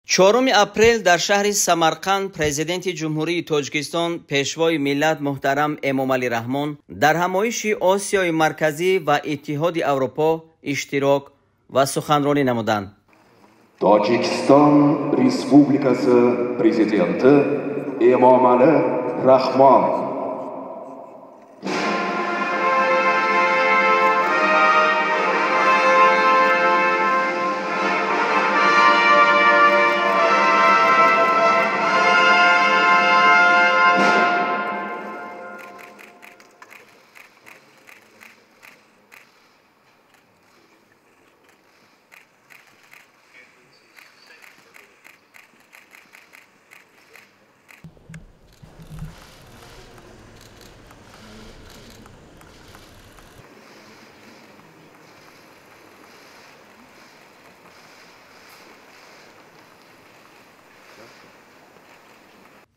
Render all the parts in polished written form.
4 апрел дар шаҳри Самарқанд президенти Ҷумҳурии Тоҷикистон, пешвои миллат муҳтарам Эмомалӣ Раҳмон дар ҳамоиши Осиёи Марказӣ ва Иттиҳоди Аврупо иштирок ва суханронӣ намуданд. Tojikiston Respublikasi prezidenti Emomali Rahmon.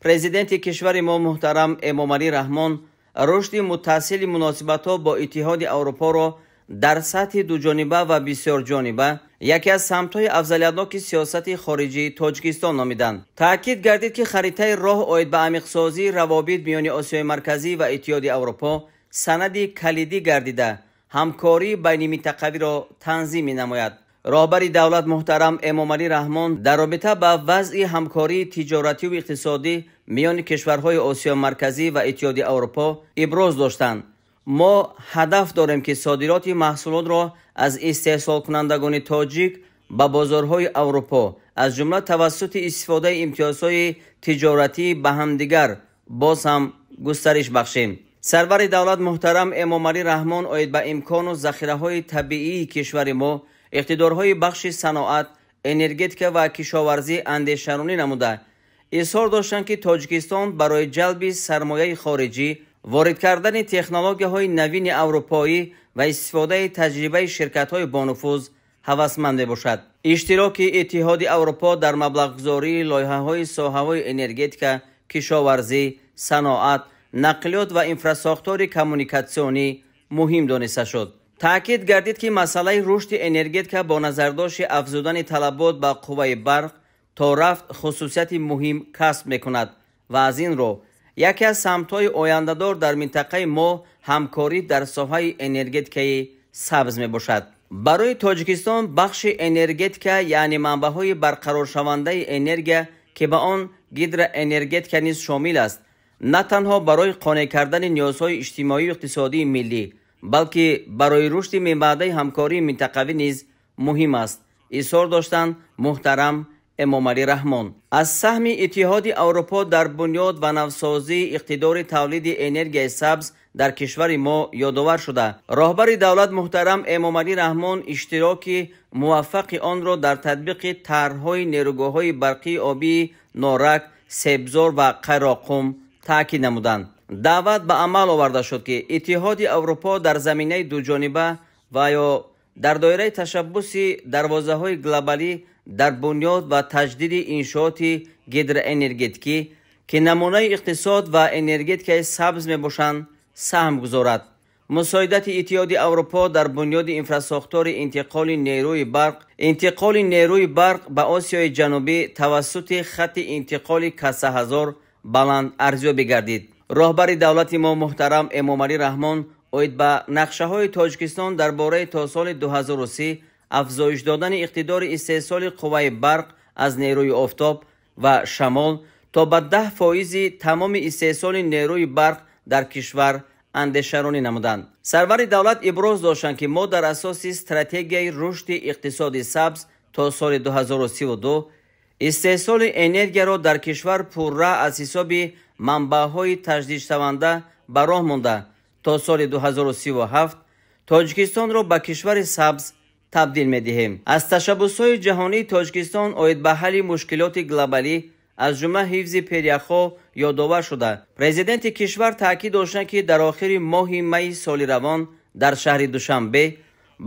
Президенти кишвари мо муҳтарам Эмомалӣ Раҳмон рушди муттасили муносибатҳо бо Иттиҳоди Аврупоро дар сатҳи дуҷониба ва бисёрҷониба яке аз самтҳои афзалиятноки сиёсати хориҷии Тоҷикистон номиданд. Таъкид гардид, ки харитаи роҳ оид ба амиқсозии равобит миёни Осиёи Марказӣ ва Иттиҳоди Аврупо санади калидӣ гардида, ҳамкории байниминтақавиро танзим менамояд. Роҳбари давлат муҳтарам Эмомалӣ Раҳмон дар робита ба вазъи ҳамкории тиҷоративу иқтисодӣ миёни кишварҳои Осиёи Марказӣ ва Иттиҳоди Аврупо иброз доштанд. Мо ҳадаф дорем, ки содироти маҳсулотро аз истеҳсолкунандагони тоҷик ба бозорҳои Аврупо, аз ҷумла тавассути истифодаи имтиёзҳои тиҷоратӣ ба ҳамдигар боз ҳам густариш бахшем. Сарвари давлат муҳтарам Эмомалӣ Раҳмон оид ба имкону захираҳои табиии кишвари мо, иқтидорҳои бахши саноат, энергетика ва кишоварзӣ андешаронӣ намуда, изҳор доштанд, ки Тоҷикистон барои ҷалби сармояи хориҷӣ, ворид кардани технологияҳои навини аврупоӣ ва истифодаи таҷрибаи ширкатҳои бонуфуз ҳавасманд мебошад. Иштироки Иттиҳоди Аврупо дар маблағгузории лоиҳаҳои соҳаҳои энергетика, кишоварзӣ, саноат, нақлиёт ва инфрасохтори коммуникатсионӣ муҳим дониста шуд. Таъкид гардид, ки масъалаи рушди энергетика бо назардошти афзудани талабот ба қувваи барқ то рафт хусусияти муҳим касб мекунад ва аз ин рӯ яке аз самтҳои ояндадор дар минтақаи мо ҳамкорӣ дар соҳаи энергетикаи сабз мебошад. Барои Тоҷикистон бахши энергетика, яъне манбаъҳои барқароршавандаи энергия, ки ба он гидроэнергетика низ шомил аст, на танҳо барои қонеъ кардани ниёзҳои иҷтимоию иқтисодии миллӣ, балки барои рушди минбаъдаи ҳамкории минтақавӣ низ муҳим аст, изҳор доштанд муҳтарам Эмомалӣ Раҳмон. Аз саҳми Иттиҳоди Аврупо дар бунёд ва навсозии иқтидори тавлиди энергияи сабз дар кишвари мо ёдовар шуда, роҳбари давлат муҳтарам Эмомалӣ Раҳмон иштироки муваффақи онро дар татбиқи тарҳҳои нерӯгоҳҳои барқии обии Норак, Себзор ва Қайроққум таъкид намуданд. Даъват ба амал оварда шуд, ки Иттиҳоди Аврупо дар заминаи дуҷониба ва ё дар доираи ташаббуси дарвозаҳои глобалӣ дар бунёд ва таҷдиди иншооти гидроэнергетикӣ, ки намунаи иқтисод ва энергетикаи сабз мебошанд, саҳм гузорад. Мусоидати Иттиҳоди Аврупо дар бунёди инфрасохтори интиқоли нерӯи барқ ба Осиёи Ҷанубӣ тавассути хатти интиқоли Касаҳазор баланд арзёбӣ гардид. Роҳбари давлати мо муҳтарам Эмомалӣ Раҳмон оид ба нақшаҳои Тоҷикистон дар бораи то соли 2030 афзоиш додани иқтидори истеҳсоли қувваи барқ аз нерӯи офтоб ва шамол то ба 10% тамоми истеҳсоли нерӯи барқ дар кишвар андешаронӣ намуданд. Сарвари давлат иброз доштанд, ки мо дар асоси стратегияи рушди иқтисоди сабз то соли 2032 истеҳсоли энергияро дар кишвар пурра аз ҳисоби манбаъҳои таҷдидшаванда ба роҳ монда, то соли 2037 Тоҷикистонро ба кишвари сабз табдил медиҳем. Аз ташаббусҳои ҷаҳонии Тоҷикистон оид ба ҳалли мушкилоти глобалӣ, аз ҷумла ҳифзи перяхҳо ёдовар шуда, президенти кишвар таъкид доштанд, ки дар охири моҳи майи соли равон дар шаҳри Душанбе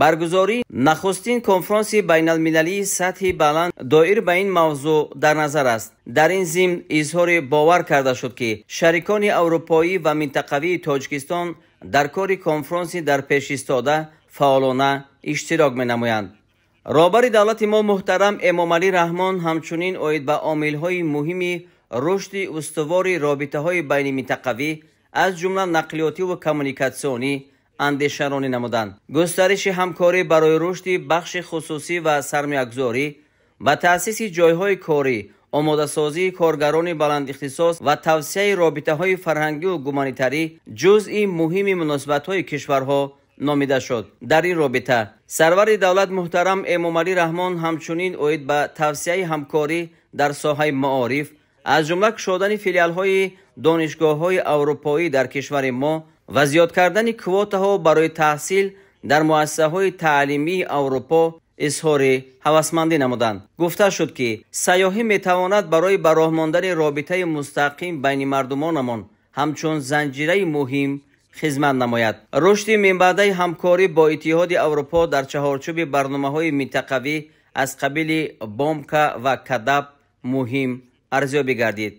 баргузории нахустин конфронси байналмилалии сатҳи баланд доир ба ин мавзӯъ дар назар аст. Дар ин зимн изҳори бовар карда шуд, ки шарикони аврупоӣ ва минтақавии Тоҷикистон дар кори конфронси дар пеш истода фаъолона иштирок менамоянд. Роҳбари давлати мо муҳтарам Эмомалӣ Раҳмон ҳамчунин оид ба омилҳои муҳими рушди устувори робитаҳои байниминтақавӣ, аз ҷумла нақлиётиву коммуникатсионӣ андешаронӣ намуданд. Густариши ҳамкорӣ барои рушди бахши хусусӣ ва сармоягузорӣ, ба таъсиси ҷойҳои корӣ, омодасозии коргарони баландихтисос ва тавсеаи робитаҳои фарҳангиву гуманитарӣ ҷузъи муҳими муносибатҳои кишварҳо номида шуд. Дар ин робита сарвари давлат муҳтарам Эмомалӣ Раҳмон ҳамчунин оид ба тавсеаи ҳамкорӣ дар соҳаи маориф, аз ҷумла кушодани филиалҳои донишгоҳҳои аврупоӣ дар кишвари мо ва зиёд кардани квотаҳо барои таҳсил дар муассисаҳои таълимии Аврупо изҳори ҳавасмандӣ намуданд. Гуфта шуд, ки сайёҳӣ метавонад барои ба роҳ мондани робитаи мустақим байни мардумонамон ҳамчун занҷираи муҳим хизмат намояд. Рушди минбаъдаи ҳамкорӣ бо Иттиҳоди Аврупо дар чаҳорчӯби барномаҳои минтақавӣ аз қабили Бомка ва Кадаб муҳим арзёбӣ гардид.